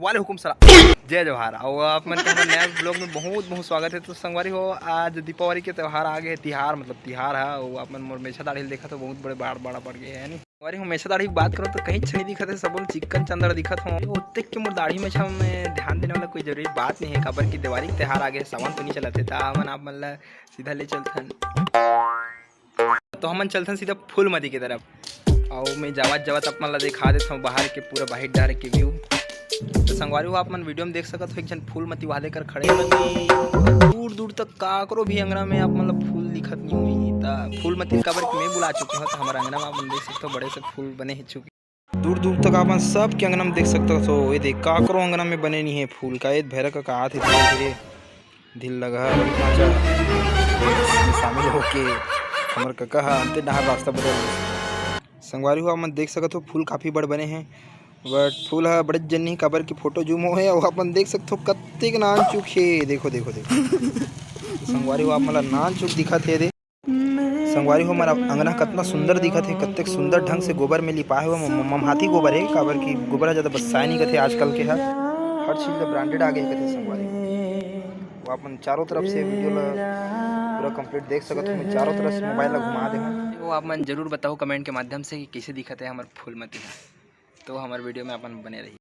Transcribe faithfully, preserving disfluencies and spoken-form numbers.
वाले हुकुम सलाम, जय जोहार। अउ आप मन के हमर नया vlog में बहुत बहुत स्वागत है। तो संगवारी हो, आज दीपावली के त्यौहार आ गए, तिहार मतलब तिहार है। अउ आप मन मोर मेछा दाढ़ी ल देखत हो, बहुत बड़े बाड़ बाड़ बढ़ गए है नी। संगवारी हो, मेछा दाढ़ी की बात करो तो कहीं छनी दिखत है, सबो ल चिक्कन चंदर दिखत हो। ओतेक के मोर दाढ़ी मेछा में ध्यान देने वाला कोई जरूरी बात नहीं है, काबर कि देवारी के त्यौहार आ गए, सावन तो नहीं चलत है, ता हमन आप मन ला सीधा ले चलथन। तो हमन चलथन सीधा फूलमती के तरफ। अउ मैं जावत जावत आप मन ला दिखा देत हूँ बाहर के पूरा बाहिर डहर के view। तो संगवारी हो, आप मन video में देख सकत हो, एक झन फूलमती वाले कर खड़े हे। दूर दूर तक काकरो भी अंगना में आप मन ला फूल दिखत नहीं हुई। त फूलमती काबर कि मैं बुला चुके हूँ, तो हमारे अंगना में आप मन देख सकते हो, बड़े से फूल बने हे चुके। दूर दूर तक आप मन सब के अंगना में देख सकते हो। ये देख, काकरो अंगना में बने नहीं है फूल का। ये भैरा कका आत हे धीरे धीरे, धीरे लगा है, बड़ी पाँचा में शामिल होके हमर कका हा अंते डहार रास्ता बदल दे। संगवारी हो, आप मन देख सकत हो, फूल काफी बड़ बने हैं, but फूल हा बड़े जन नहीं, काबर कि photo zoom हो है। अउ आप मन देख सकत हो, कत्तेक नान चुक हे, देखो, देखो, देखो। संगवारी हो, आप मन ला नान चुक दिखत हे दे। संगवारी हो, हमारा अंगना कतना सुंदर दिखत हे, कत्तेक सुंदर ढंग से गोबर में लिपाए हुए म-, म-, ममहाती गोबर हे, काबर कि गोबर हा ज्यादा बस्साए नहीं कथे आजकल के हा, हर चीज ला branded आ गए कथे संगवारी हो। वो आप मन चारों तरफ से video ला पूरा complete देख सकत हो। मैं चारों तरफ से mobile ला घुमा दे हूँ। वो आप मन जरूर बताओ comment के माध्यम से कि कैसे दिखत है हमार फूलमती हा। तो हमार video में आप मन बने रहिए।